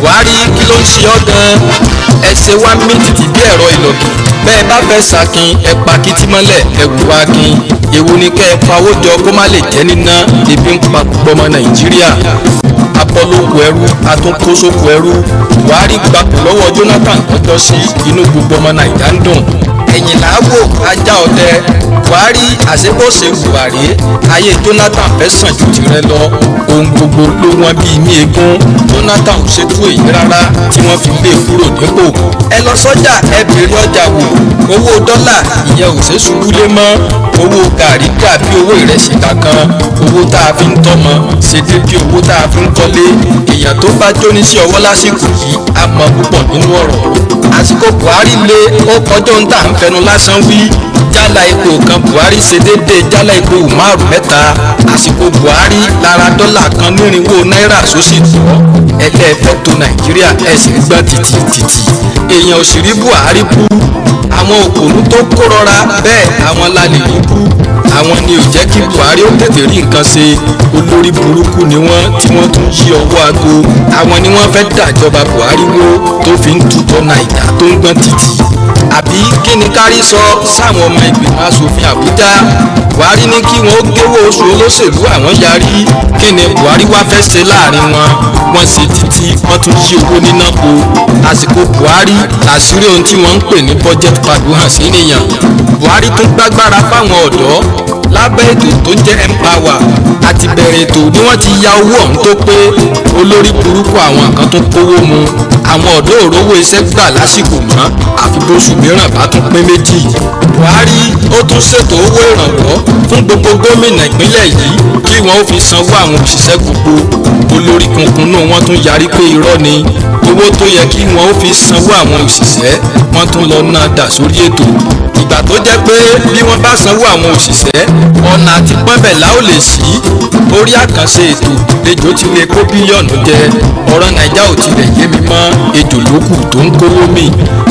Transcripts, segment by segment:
Buhari, kí ló ń ṣe ọ́ gan-an? Ẹ ṣe wá mí tìtì bí ẹ̀rọ ìlọ̀kì. Bẹ́ẹ̀ bá fẹ́ sakin, ẹ pa kìtì mọ́lẹ̀, ẹ wù akin. Èwo ni kẹ́ ẹ pawó jọ kó má lè jẹ́ níná? Ebi ń pa gbogbo ọmọ Nàìjíríà. Apọ́lókù ẹrú atúnkósókù ẹrú. Buhari gbapò lọ́wọ́ Jonathan lọ́jọ́ sí, inú gbogbo ọmọ Nàìjà ń dùn. Ẹ̀yìn làáwò ajá ọdẹ. Buhari, àṣebọ̀ṣe Buhari, ayé Jonathan fẹ́ sàn ju tirẹ̀ lọ. Ohun gbogbo ló wọ́n bíi mí eégún. Jonathan ò ṣètò èyí rárá tí wọ́n fi lé kúrò nípò. Ẹ lọ sọ́jà, ẹ bèrè ọjà wò. Owó dọ́là ìyẹn ò ṣe ṣubú lé mọ́. Owó gàrí dàbí owó ìrẹsì kankan. Owó tá a fi ń tọ́mọ ṣe déédéé owó tá a fi ń kọ́lé. Èèyàn tó bá jóní sí ọwọ́ lásìkò yìí á mọ púpọ̀ nínú ọ̀rọ̀. Àsìkò Buhari lé ó kọjọ́ ń tà ń fẹnu lásán wí. Jálá epo kan Buhari ṣe déédéé jálá epo Umaru mẹ́ta. Àsìkò Buhari lára dọ́là kan nírinwó náírà sósì tọ́. Ẹlẹ́ẹ̀fẹ́ tó Nàìjíríà, ẹ̀sìn gbọ́n tìtìtìtì. Èèyàn ò sì rí Buhari kú. Àwọn òpònú tó kó rọra bẹ́ẹ̀, àwọn lálẹ́ yìí kú. Àwọn ni ò jẹ́ kí Buhari ó tètè rí nǹkan ṣe. Olórí burúkú ni wọ́n tí wọ́n tún yí ọwọ́ aago. Àwọn ni wọ́n fẹ́ dàjọba Buhari wó tó fi ń tutọ́ Nàìjà tó ń gbọ́n tìtì. Àbí kí ni kárí sọ sáwọn ọmọ ìgbìmọ̀ asòfin Àbújá? Buhari ní kí wọ́n ó géwó oṣù olóṣèlú, àwọn yarí. Kí ni Buhari wá fẹ́ ṣe láàrin wọn? Wọ́n ṣe títí, wọ́n tún yí owó níná po. Àsìkò Buhari làṣírí ohun tí wọ́n ń pè ní budget pad hàn sí nìyàn. Buhari tún gbágbára fáwọn ọ̀dọ́ lábẹ́ ètò tó ń jẹ́ Empower. Àti bẹ̀rẹ̀ ètò ni wọ́n ti ya owó ọ̀hún tó pé. Olórí burúkú àwọn kan tó kówó mu. Àwọn ọ̀dọ́ òrówó iṣẹ́ gbà lásìkò mọ́, àfi bóṣù mìíràn bá tún pín méjì. Buhari ó tún ṣètò owó ìrànwọ́ fún gbogbo gómìnà ìpínlẹ̀ yìí kí wọ́n ó fi sanwó àwọn òṣìṣẹ́ gbogbo. Olórí kunkun náà wọ́n tún yarí pé irọ́ ni. Owó tó yẹ kí wọ́n ó fi sanwó àwọn òṣìṣẹ́, wọ́n tún lọ náà dà sórí ètò. Ìgbà tó jẹ́ pé bí wọ́n bá sanwó àwọn òṣìṣẹ́, ọ̀nà àti pọ́nbẹ̀lá ò lè sí. Orí àkànṣe ètò lejò ti lè kó bílíọ̀nù jẹ. Ọ̀rọ̀ Nàìjà ò tilẹ̀ yé mi mọ́. Ejò lókù tó ń kówó mi.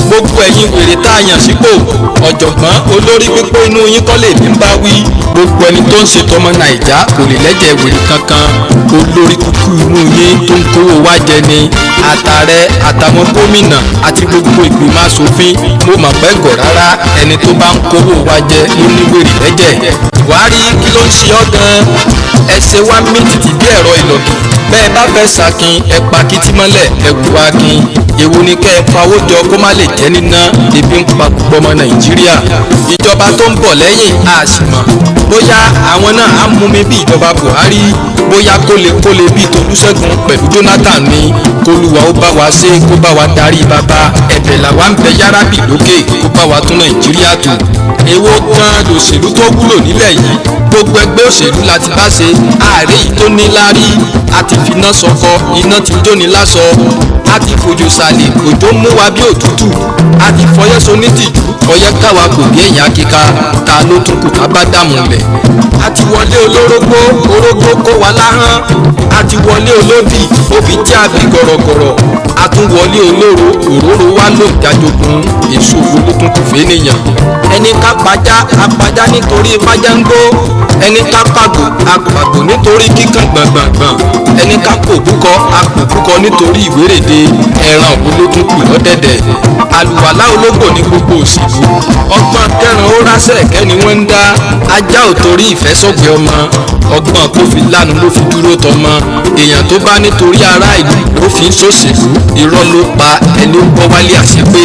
Gbogbo ẹ̀yin wèrè tá a yàn sípò, ọ̀jọ̀gbọ́n olórí pípé inú yín kọ́ lè ní bá wí. Gbogbo ẹni tó ń ṣe tọmọ Nàìjà kò lè lẹ́jẹ̀ wèrè kankan. Olórí kúkú inú yín tó ń kówó wá jẹ ni. Àtàrẹ àtàwọn gómìnà àti gbogbo ìgbìmọ̀ asòfin, mo mọ̀ pé gọ̀ rárá. Ẹni tó bá ń kówó wá jẹ ló ní wèrè lẹ́jẹ̀. Buhari, kí ló ń ṣe ọ́ gan-an? Ẹ ṣe wá mí tìtì bí ẹ̀rọ ìlọ̀kì. Bẹ́ẹ̀ bá fẹ́ sakin, ẹ pa kìtì mọ́lẹ̀, ẹ wù akin. Èwo ni kẹ́ ẹ pawó jọ kó má lè jẹ́ níná? Ebi ń pa gbogbo ọmọ Nàìjíríà. Ìjọba tó ń bọ̀ lẹ́yìn, a sì mọ̀ bóyá àwọn náà á mú mi bí ìjọba Buhari, bóyá kólekóle bíi Tolúṣẹ́gun pẹ̀lú Jonathan ni. Kólúwa ó bá wa ṣe, kó bá wa darí bàbá. Ẹ̀bẹ̀ làwa ń bẹ yárábì lókè, kó bá wa tún Nàìjíríà tò. Èwo gan lòṣèlú tó wúlò nílẹ̀ yìí? Gbogbo ẹgbẹ́ òṣèlú la ti bá ṣe, ààrẹ yìí tó ní láárí. A ti finá sọkọ, iná ti jóni láṣọ. A ti fòjò sàlẹ̀, òjò mú wa bí òtútù. A ti fọyẹ́ so ní tìjú, ọyẹ́ káwa kò bí èèyàn akíka. Ta ló tún kù ká bá dààmú lẹ̀? A ti wọlé olórógbó, orógbó kó wa láhán. A ti wọlé olóbì, obì tí a bí gọ̀rọ̀gọ̀rọ̀. A tún wọlé olóró, òróró wa ló ń jajogun. Èso wo ló tún kù fẹ́nìyàn? Ẹni ká pajá, apajá nítorí pajá ń gbó. Ẹni ká pàgò, apàgò nítorí kíkan gbọ̀ngbọ̀ngbọ̀n. Ẹni ká pòbúkọ, apòbúkọ nítorí ìwérèdè. Ẹran wo ló tún kù lọ́dẹ̀dẹ̀? Àlùwàlá ológbò ní gbogbo òṣèlú. Ọgbọ́n kẹran ó rásẹ̀ kẹ́ ni wọ́n ń dá. Ajá ò torí ìfẹ́ sọ̀gbẹ́ ọmọ. Ọgbọ́n kó fi lánu ló fi dúró tọmọ. Èèyàn tó bá nítorí ará ìlú ló fi ń ṣòṣèlú, irọ́ ló pa. Ẹni ó gbọ́ wálé àṣepé.